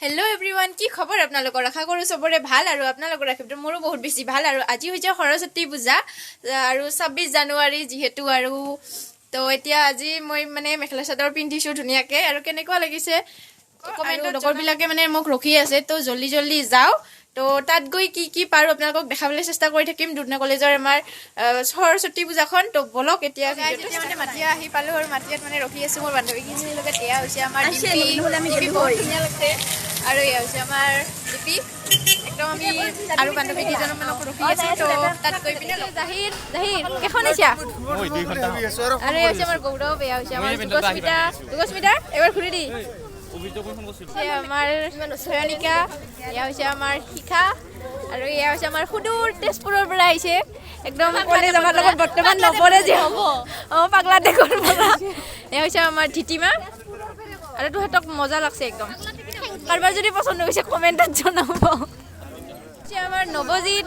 Hello' everyone, কি খবৰ আপোনালোকৰ? আশা কৰোঁ চবৰে ভাল আৰু আপোনালোকৰ আশীৰ্বাদ মোৰো বহুত বেছি ভাল। আৰু আজি হৈছে সৰস্বতী পূজা আৰু 26 জানুৱাৰী যিহেতু, আৰু তো এতিয়া আজি মই মানে মেখেলা চাদৰ পিন্ধিছোঁ ধুনীয়াকৈ আৰু কেনেকুৱা লাগিছে কমেণ্টত। লগৰবিলাকে মানে মোক ৰখি আছে, তো জল্দি জল্দি যাওঁ। তো তাত গৈ কি কি পাৰোঁ আপোনালোকক দেখাবলৈ চেষ্টা কৰি থাকিম। দুধনৈ কলেজৰ আমাৰ সৰস্বতী পূজাখন। তো বলক এতিয়া। এতিয়া মানে মাটিয়া আহি পালোঁ আৰু মাটিয়াত মানে ৰখি আছোঁ মোৰ বান্ধৱীখিনিৰ লগত। এয়া হৈছে আমাৰ ডিম্পী, বহুত ধুনীয়া লাগছে। আৰু এয়া হৈছে আমাৰ ডিপি। একদম আমি আৰু বান্ধৱী কেইজনমানক ৰখি আছোঁ। তো তাত গৈ পিনে জাহিৰ, জাহিৰ কেইখন আহিছা? আৰু এয়া হৈছে আমাৰ গৌৰৱ, এয়া হৈছে আমাৰ যুগস্মিতা। যুগস্মিতা এবাৰ ঘূৰি দি। আমাৰ চয়নিকা, এয়া হৈছে আমাৰ শিখা, আৰু এয়া হৈছে আমাৰ সুদূৰ তেজপুৰৰ পৰা আহিছে। একদম কলেজ আমাৰ লগত বৰ্তমান নপৰে যে হ'ব, অঁ পাগলা দেশৰ পৰা। এয়া হৈছে আমাৰ ধীতিমা। আৰু তহঁতক মজা লাগছে একদম। কাৰোবাৰ যদি পচন্দ হৈছে কমেণ্টত জনাব। আমাৰ নৱজিত।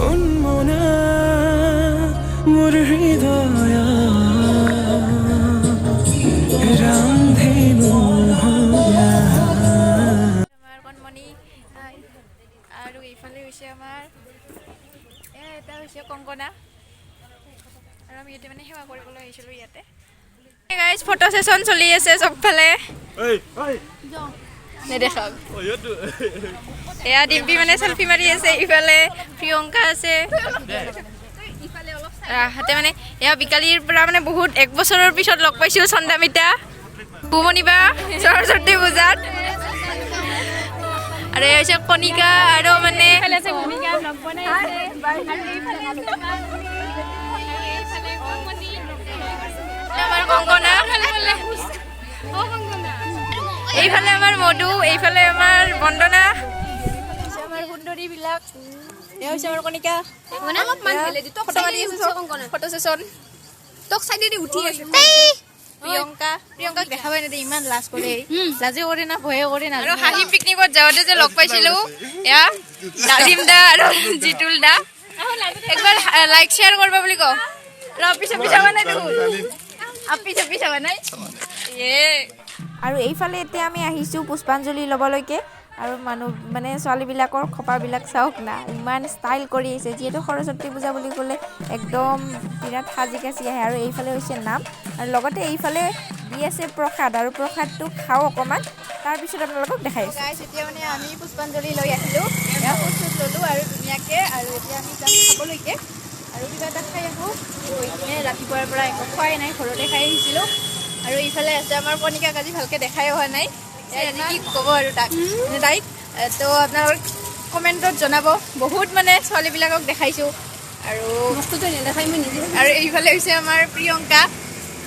উন্মনা মোৰ হৃদয় ৰামধেনু। আমাৰ কণমণি। আৰু এইফালে হৈছে আমাৰ এটা হৈছে কংকনা। আৰু আমি ইয়াতে মানে সেৱা কৰিবলৈ আহিছিলোঁ ইয়াতে। গাইজ, ফটো ছেশ্যন চলি আছে চবফালে। নেদেখাওক। এয়া ডিম্পি মানে চেলফি মাৰি আছে, ইফালে প্ৰিয়ংকা আছে। হাতে মানে এয়া বিকালিৰ পৰা মানে বহুত এক বছৰৰ পিছত লগ পাইছোঁ চন্দামিতা বুমণিবা সৰস্বতী পূজাত। আৰু এয়া হৈছে কণিকা আৰু মানে আমাৰ কংকনা, এইফালে আমাৰ মধু, এইফালে আমাৰ বন্দনা, আমাৰ সুন্দৰীবিলাক। এয়া হৈছে আমাৰ কণিকা, ফটো মাৰি আছে, ফটো ছেশ্যন। প্ৰিয়ংকা, প্ৰিয়ংকাক দেখাবই নিদিয়ে, ইমান লাজ কৰে, লাজে কৰে না ভয়ে কৰে না। আৰু হাঁহি পিকনিকত যাওঁতে যে লগ পাইছিলোঁ, এয়া ডালিম দা আৰু জিতুল দা। একবাৰ লাইক শ্বেয়াৰ কৰিব বুলি কওঁ। ৰ পিছত পিছাবা নাই দেখোন, পিছত পিছাবা নাই। আৰু এইফালে এতিয়া আমি আহিছোঁ পুষ্পাঞ্জলি ল'বলৈকে। আৰু মানুহ মানে ছোৱালীবিলাকৰ খোপাবিলাক চাওক না, ইমান ষ্টাইল কৰি আহিছে। যিহেতু সৰস্বতী পূজা বুলি ক'লে একদম বিৰাট সাজি কাচি আহে। আৰু এইফালে হৈছে নাম, আৰু লগতে এইফালে দি আছে প্ৰসাদ। আৰু প্ৰসাদটো খাওঁ অকণমান, তাৰপিছত আপোনালোকক দেখাই আছোঁ। গাইজ, এতিয়া মানে আমি পুষ্পাঞ্জলি লৈ আহিলোঁ, এয়া ফুট চুট ল'লোঁ আৰু ধুনীয়াকৈ। আৰু এতিয়া আমি যাম খাবলৈকে আৰু কিবা এটা খাই আহোঁ গৈ কিনে। ৰাতিপুৱাৰ পৰা একো খোৱাই নাই, ঘৰতে খাই আহিছিলোঁ। আৰু ইফালে আছে আমাৰ কণিকাক, আজি ভালকৈ দেখাই হোৱা নাই। আজি কি ক'ব আৰু তাক মানে তাইক। তো আপোনালোক কমেণ্টত জনাব। বহুত মানে ছোৱালীবিলাকক দেখাইছোঁ আৰু আৰু এইফালে হৈছে আমাৰ প্ৰিয়ংকা,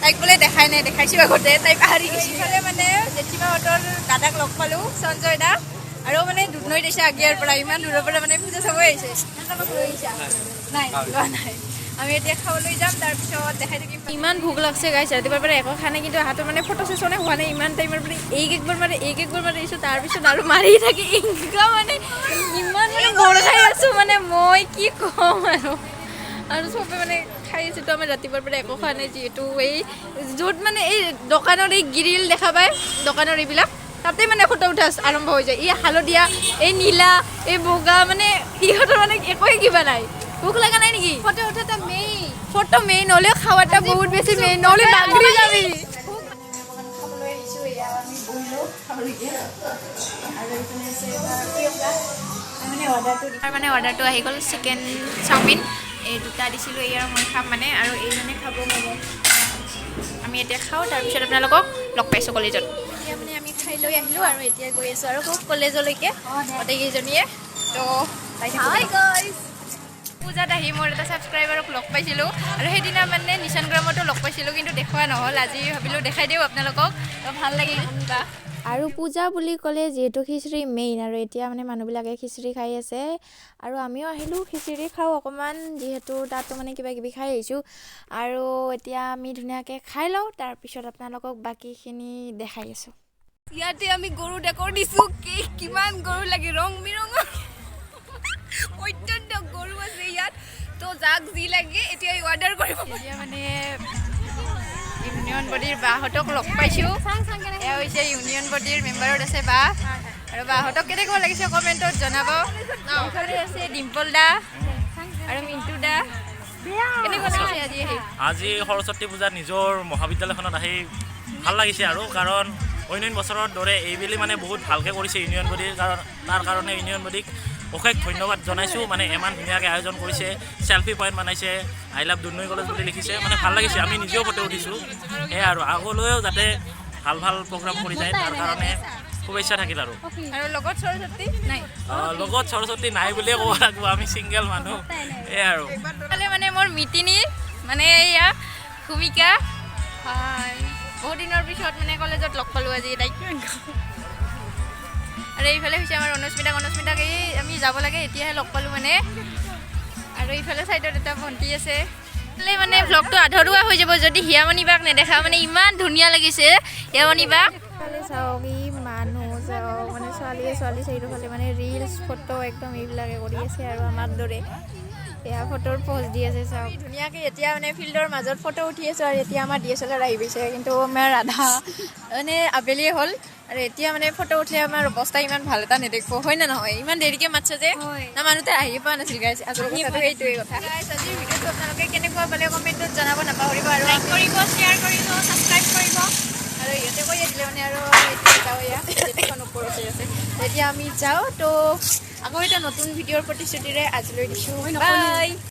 তাইক বোলে দেখাই নাই, দেখাইছোঁ আগতে, তাই পাহৰি গৈছে। এইফালে মানে জেঠীমাহঁতৰ দাদাক লগ পালোঁ, সঞ্জয় দা। আৰু মানে দুধনৈত আহিছে আগিয়াৰ পৰা, ইমান দূৰৰ পৰা মানে পূজা চাব আহিছে। নাই লোৱা নাই। আমি এতিয়া খাবলৈ যাম, তাৰপিছত দেখাই থাকিম। ইমান ভোক লাগছে গাইছ, ৰাতিপুৱাৰ পৰা একো খোৱা নাই। কিন্তু হাতত মানে ফটো ছেশ্যনে হোৱা নাই ইমান টাইমৰ পৰা। এইক একবাৰ মাৰে, এইক একবাৰ মাৰি আহিছোঁ, তাৰপিছত আৰু মাৰি থাকি এনেকুৱা মানে ইমান মানে বৰ খাই আছোঁ মানে মই কি ক'ম আৰু। আৰু চবে মানে খাই আছোঁ। তো আমি ৰাতিপুৱাৰ পৰা একো খোৱা নাই যিহেতু এই য'ত মানে এই দোকানৰ এই গ্ৰিল দেখা পায়, দোকানৰ এইবিলাক তাতে মানে ফটো উঠা আৰম্ভ হৈ যায়। এই হালধীয়া, এই নীলা, এই বগা, মানে সিহঁতৰ মানে একোৱে কিবা নাই। ভোক লগা নাই নেকি? ফটো উঠাটা মেইন, ফটো মেইন হ'লেও খাৱাটা বহুত বেছি মেইন, নহ'লে বাগৰি যাবি। খাবলৈ আহিছোঁ, এয়া আমি বহিলোঁ খাবলৈকে। আৰু এইফালে আছে প্ৰিয়ংকা। মানে অৰ্ডাৰটো, মানে অৰ্ডাৰটো আহি গ'ল, চিকেন চাওমিন এই দুটা দিছিলোঁ। এই আৰু মই খাম মানে, আৰু এই মানে খাব ম'ম'। আমি এতিয়া খাওঁ, তাৰপিছত আপোনালোকক লগ পাইছোঁ কলেজত। এতিয়া মানে আমি খাই লৈ আহিলোঁ আৰু এতিয়া গৈ আছোঁ আৰু কলেজলৈকে গোটেইকেইজনীয়ে। তো পূজাত আহি মোৰ এটা ছাবস্ক্ৰাইবাৰক লগ পাইছিলোঁ আৰু সেইদিনা মানে নিচান গ্ৰামতো লগ পাইছিলোঁ, কিন্তু দেখুওৱা নহ'ল। আজি ভাবিলোঁ দেখাই দিওঁ আপোনালোকক, তো ভাল লাগিল। বা আৰু পূজা বুলি ক'লে যিহেতু খিচিৰি মেইন, আৰু এতিয়া মানে মানুহবিলাকে খিচিৰি খাই আছে আৰু আমিও আহিলোঁ খিচিৰি খাওঁ অকণমান, যিহেতু তাতো মানে কিবা কিবি খাই আহিছোঁ। আৰু এতিয়া আমি ধুনীয়াকৈ খাই লওঁ, তাৰপিছত আপোনালোকক বাকীখিনি দেখাই আছোঁ। ইয়াতে আমি গৰু ডেকৰ দিছোঁ, কি কিমান গৰু লাগে, ৰং বিৰঙৰ অত্যন্ত গৰু আছে ইয়াত। তো যাক যি লাগে এতিয়া অৰ্ডাৰ কৰিব। এতিয়া মানে ইউনিয়ন বডিৰ বাহঁতক লগ পাইছোঁ। এয়া হৈছে ইউনিয়ন বডিৰ মেম্বাৰত আছে বা, আৰু বাহঁতক কেনেকুৱা লাগিছে কমেণ্টত জনাব। এইফালে আছে ডিম্পল দা আৰু মিণ্টু দা। কেনেকুৱা লাগিছে আজি আহি? আজি সৰস্বতী পূজাত নিজৰ মহাবিদ্যালয়খনত আহি ভাল লাগিছে আৰু, কাৰণ অন্যান্য বছৰৰ দৰে এইবেলি মানে বহুত ভালকৈ কৰিছে ইউনিয়ন বডিৰ, কাৰণ তাৰ কাৰণে ইউনিয়ন বডিক অশেষ ধন্যবাদ জনাইছোঁ। মানে ইমান ধুনীয়াকৈ আয়োজন কৰিছে, চেলফি পইণ্ট বনাইছে, I love Dudhnoi college বুলি লিখিছে, মানে ভাল লাগিছে। আমি নিজেও ফটো উঠিছোঁ। সেয়াই আৰু আগলৈও যাতে ভাল ভাল প্ৰগ্ৰাম কৰি যায় তাৰ কাৰণে শুভেচ্ছা থাকিল। আৰু আৰু লগত সৰস্বতী নাই? লগত সৰস্বতী নাই বুলিয়ে ক'ব লাগিব, আমি ছিংগল মানুহ। সেয়াই আৰু এইফালে মানে মোৰ মিতিনী, মানে এয়া ভূমিকা, বহুত দিনৰ পিছত মানে কলেজত লগ পালোঁ আজি তাইক। আৰু এইফালে হৈছে আমাৰ অনুস্মিতাক, অনুস্মিতাক এই আমি যাব লাগে এতিয়াহে লগ পালোঁ মানে। আৰু এইফালে ছাইডত এটা ভণ্টি আছে। এইফালে মানে ভ্লগটো আধৰুৱা হৈ যাব যদি হিয়ামণি বাক নেদেখা, মানে ইমান ধুনীয়া লাগিছে হিয়ামণি বাক। এইফালে চাওক, ই মানুহ চাওক, মানে ছোৱালীয়ে ছোৱালী চাৰিওফালে মানে ৰিলচ ফটো একদম এইবিলাকে কৰি আছে আৰু আমাৰ দৰে এয়া ফটোৰ প'জ দি আছে চাওক ধুনীয়াকৈ। এতিয়া মানে ফিল্ডৰ মাজত ফটো উঠি আছোঁ আৰু এতিয়া আমাৰ DSLR আহি পাইছে, কিন্তু আমাৰ আধা মানে আবেলিয়ে হ'ল আৰু এতিয়া মানে ফটো উঠিলে আমাৰ অৱস্থা ইমান ভাল এটা নেদেখিব, হয় নে নহয়? ইমান দেৰিকে মাতছে যে না মানুহতে আহি পোৱা নাছিল গাইছ। আচল কথাটো সেইটোৱে কথা। গাইছ, আজিৰ ভিডিঅ'টো আপোনালোকে কেনেকুৱা পালে কমেণ্টত জনাব নাপাহৰিব, আৰু লাইক কৰিব, শ্বেয়াৰ কৰিব, ছাবস্ক্ৰাইব কৰিব। আৰু ইহঁতে কৈয়ে দিলে মানে, আৰু এতিয়া যাওঁ, এয়া এখন ওপৰতে আছে, এতিয়া আমি যাওঁ। তো আকৌ এটা নতুন ভিডিঅ'ৰ প্ৰতিশ্ৰুতিৰে আজিলৈ দিছোঁ, বাই।